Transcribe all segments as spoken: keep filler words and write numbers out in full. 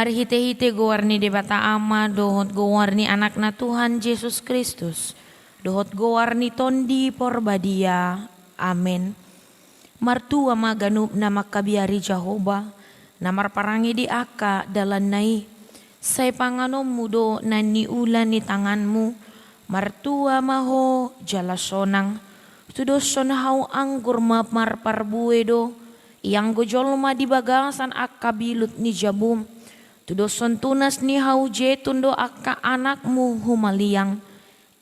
Marhite-hite goar ni Debata Ama dohot goar ni Anakna Tuhan Jesus Kristus dohot goar ni Tondi Porbadia. Amen. Martua ma ganup na mangkabiari Jahowa, na marparange di angka dalanna i. Sai panganonmu do na niula ni tanganmu. Martua ma ho jala sonang. Tudoshon hau anggur ma marparbue do, ianggo jolma di bagasan angka bilut ni jabum. Tudoshon tunas ni hau jetun do angka anakmu humaliang.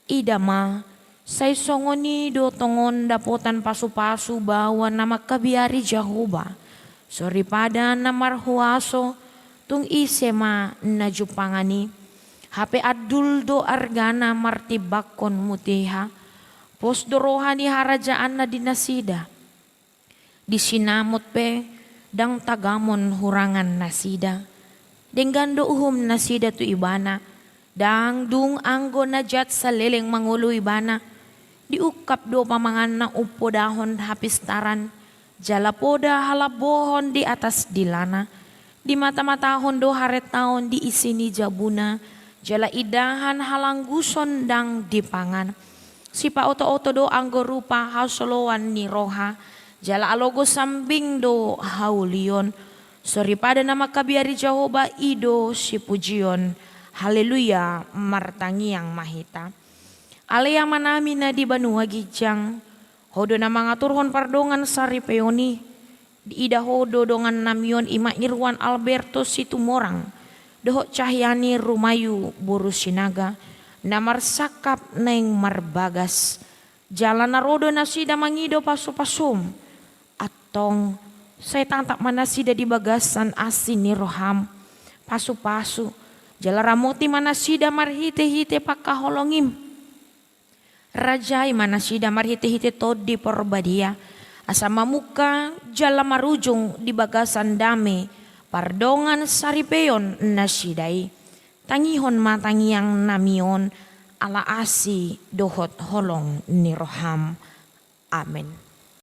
Ida ma, sai songon i do tongon dapotan pasu-pasu baoa na mangkabiari Jahowa. Soripada na marhuaso, tung ise ma na jumpangan i. Hape andul do argana martimbangkon mutiha. Pos do roha ni harajaanna di nasida. Di sinamot pe ndang tagamon hurangan nasida. Denggan do uhum nasida tu Ibana. Ndang dung anggo na jat saleleng mangolu Ibana. Diungkap do pamanganna umpodahon hapistaran, jala poda halambohon di atas dilana. Dimata-matahon do harentaon di isi ni jabuna, jala indahan halangguson ndang dipangan. Sipaoto-oto do anggo rupa hasoloan ni roha, jala alogo sambing do haulion. Soripada na mangkabiari Jahowa i do sipujion. Haleluya, martangiang ma hita. Ale Amanami na di banua ginjang, Ho do na mangaturhon pardongan saripeon i. Diida Ho do dongannami on, i ma Irwan Alberto Situmorang dohot Cahyani Rumayu boru Sinaga, na marsangkap naeng marbagas. Jala na ro do nasida mangido pasu-pasuM. Antong, sai tatap ma nasida di bagasan asi ni rohaM. Pasu-pasu, jala ramoti ma nasida marhite-hite pangkaholongim. Rajai ma nasida marhite-hite Tondi Porbadia, asa mamungka jala marujung di bagasan dame pardongan saripeon nasida i. Tangihon ma tangiangnami on, ala asi dohot holong ni rohaM. Amen.